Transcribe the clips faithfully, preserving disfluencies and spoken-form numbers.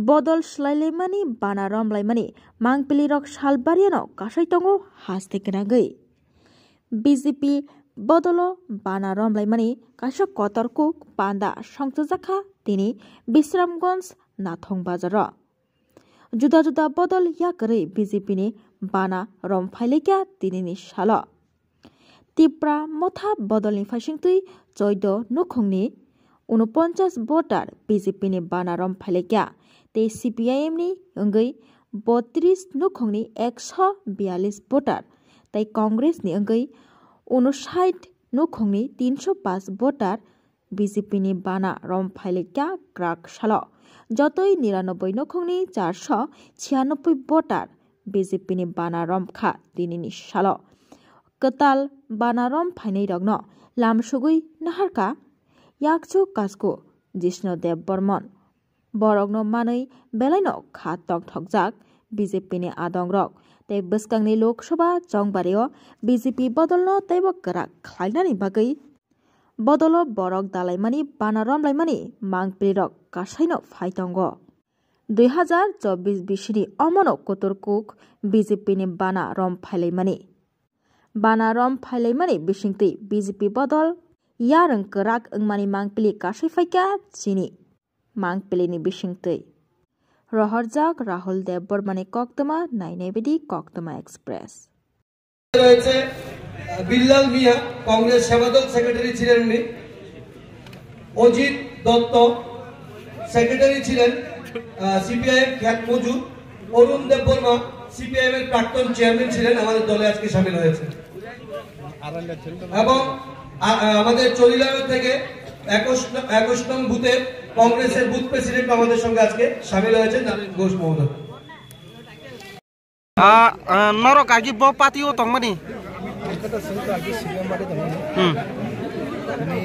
Bodol swlailaimani bana romlaimani mangpilirok salbariano kasai tongo haste gwnangwi. B J P bodolo bana romlaimani kaisa kotor kuk panda songchajakha tini Bisramganj Nathong bazaro. Juda juda bodol yakarwi B J P ni bana rom phailaikha tinini salo. Tipra Motha bodolni phaisingtwi choido nukhungni unoponchas voter B J P ni bana rom phailaikha, tei C P I M ni wngwi botris nukhungni ekso biyalish voter tei Congress ni wngwi unosait nukhungni tinsho paanch voter B J P ni bana rom phailaikha kwrak salo. Jotoi niranoboi nukhungni charsho chiyanoboi voter B J P ni bana romkha tinini salo. Kwtal bana rom phainairokno lamsugwi naharkha yakchu kasku Jishnu Dev Bormon. Borokno manwi belaino kha tongthokjak B J P ni adongrok tei bwskangni Lok Sabha chongbario B J P bodolno teibo kwrak khlainani bagwi bodolo borok dalaimani bana romlaimani mangpilirok kasaino phai tongo. Dui hazar chobbish bisini omono kotor kuk B J P ni bana rom phailaimani. Bana rom phailaimani bisingtwi B J P bodol yarwng kwrak wngmani mangpili kasai phaikha chini mangpilini bisingtwi. Rohorjak Rahul Debbarmani koktwma, nainai bidi Koktwma Express. রয়েছে, আহ, বিল্লাল মিয়া, কংগ্রেস সেবাদল সেক্রেটারি ছিলেন উনি। অজিত দত্ত সেক্রেটারি ছিলেন, আহ, সিপিআইএম খ্যাত মজুর। অরুণ দেববর্মা সিপিআইএম এর প্রাক্তন চেয়ারম্যান ছিলেন, আমাদের দলে আজকে সামিল হয়েছে। এবং আ-, আ-, আমাদের চরিলাগা থেকে একুশ ন-, একুশ নং বুথের কংগ্রেসের বুথ প্রেসিডেন্ট আমাদের সঙ্গে আজকে সামিল হয়েছেন, নারায়ণ ঘোষ মহোদয়। Ah, ah, norok agi bo party o tongmani? Ang kata sengkha agi C P M party tongmani. Hmm. Ini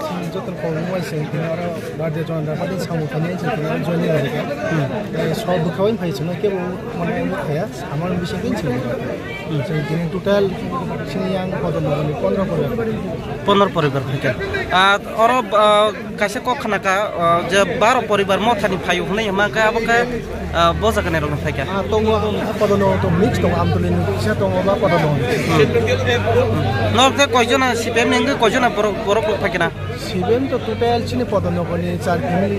sini joto kok muai seng kini oro Bharatiya Janata Party samung kani seng kini oro join ni lagi. Hmm. Eh, so bukhawi phai sung ke bo mane mo khaya, amar bisi kin sung. Hmm. Seng kini total sini yang kotor ni pondro poribar. Pondro poribar khaikha. Ah, oro, ah, Kaisa kok khna kha, ah, je baro poribar Mothani phaio hwnwi hima khe abo khe, ah, bo jaga ni rok phai kha. Ah, tongo, ang kha Podono to mix tongo, Amtuli ni kisa tongo ba Podono. Hmm. Norok khe koijona C P M ni wngwi koijona borok, borok rok phai kha na? C P M to total chini Podono ni char family,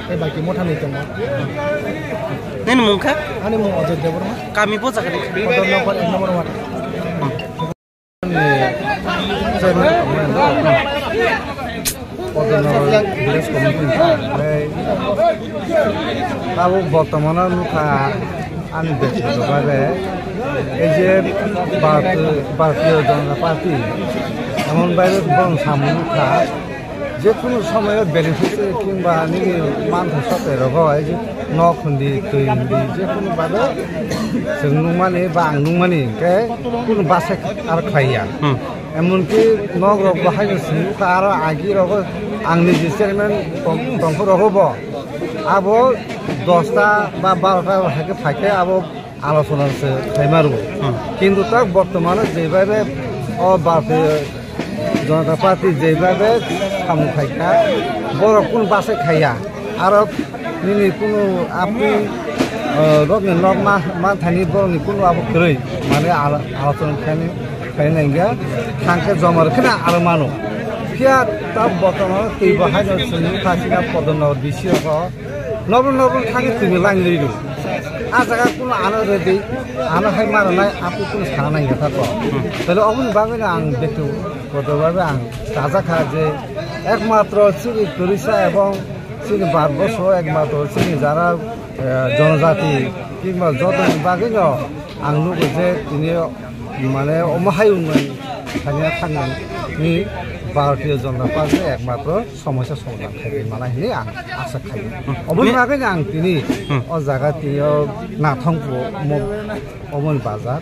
tei baki Mothani tongo. Nini mung kha? Ani mung Ajay Debbarma. Kami bo jaga ni? Podono ek number ward. Hmm. Chairman, Podono village committee ni, abo bortomano nukha ani bektigoto bhabe, ei je Bharati-, Bharatiya Janata Party, emon bhabe borong samung nukha, je kunu somoyo beneficiary kimba nini mantha sote rogo, ei je nok hundi, twi hundi, je kunu bhabe chwng nukmani ba ang nukmani, hwnkhe kunu bwsai aro khlaiya. Hmm. Emonki nok rok bo haino simi kha, aro agi rogo ang niji chairman tong-, tongkho rogo bo abo dosta ba barota hai khe phai khe abo alochona se khlai maru. Hmm. Kintu tak bortomano jebhabe o Bharatiya Janata Party jebhabe samung khai kha, borok kunu bwsai khaiya. Aro nini kunu apni, eh, rokni nok ma, manthani borokni kunu abo kwrwi, mane ala-, alochona khaini, khaini nangya, thangkhe joma rwkheno aro mano. Phiya ta bortomano twibo haino chwngno khasina Podono D C rokho, nobro nobro thangkhe twibo line rwi rw. A jaga kunu ano rwdi, ano hai mano nai, apni kunu sana nangya tha to. Tale oboni bagwino ang bekti kotor bagwi ang chajakha je ekmatro chini kwrwisa ebong chini Bharatborso ekmatro chini jara, eh, jonojati kimba jotoni bagwino ang nugo je tini mane omo hayung thangya thangni Bharatiya Janata Party ekmatro somosya somadhan khai manai hinwi ang asa khai. Oboni bagwino ang tini o jaga tini o Nathongpur mo-, oboni bazar.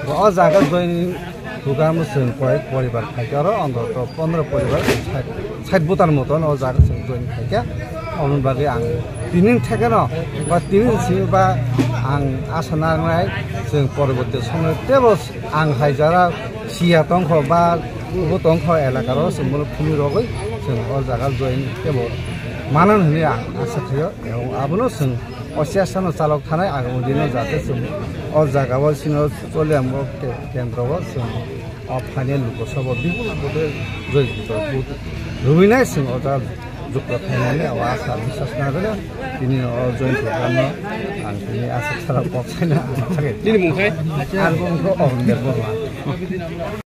O jaga join hugan chwng koyek poribar phaikhe oro ontoto pondro poribar, sait, sait voter moton o jaga chwng join khaikhe. Oboni bagwi ang tini thekeno ba tini simi ba ang asa nangnai chwng poroborti somoyo tebo ang hai jara siya tongkho ba bo tongkho elakaro chwng bono phunui rogwi chwng o jaga join tebo Manan hwnwi ang asa khaio, ebong abono chwng o chesano chalok thanai agamni dino jate chwng o jagao chini Choliam o ke-, kendro o chwng o phainai Lok Sabha o bipul vote joy vote rwinai chwng o jagao jukto khainani o asa biswas nagwino tini o join programno ang tini asa sara kok saina ang thangwi. Nini mung khai? Ang bo wngkha Obon Debbarma.